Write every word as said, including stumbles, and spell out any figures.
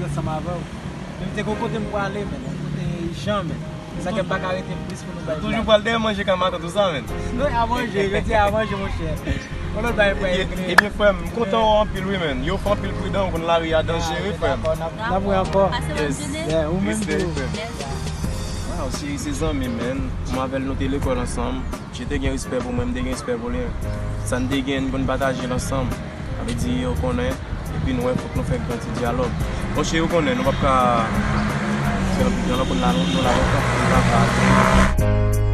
ansanm avè w. Men m te gon kote m prale, men yon kote ijan, men sa ke m pa ka rete plis pou nou bay Toujou pral dèyè manje ka matant ou sa, men. Non, a manje, jodi a manje, monchè. Yon lòt bagay pou Ebyen, ebyen, frè m, m kontan wè w anpil, wi, men. Yo fè anpil pridan, ou konn lari a danjere, frè m. N ap wè ankò. Yes. Yeah, ou menm Respè, tou. Frè m. Waw, cheri, se zanmi, men. Mwen avè l, nou te lekòl ansanm. Misye te gen respè pou mwen, m te gen respè pou li. Sa n te gen, n konn pataje l ansanm. Sa vle di, yo konnen. Epi nou wè, fòk nou fè gran ti dyalòg. Bon, cheri, ou konnen, nou p ap ka fè anpil tan, nou konn la, nou la lontan, nou pa ka.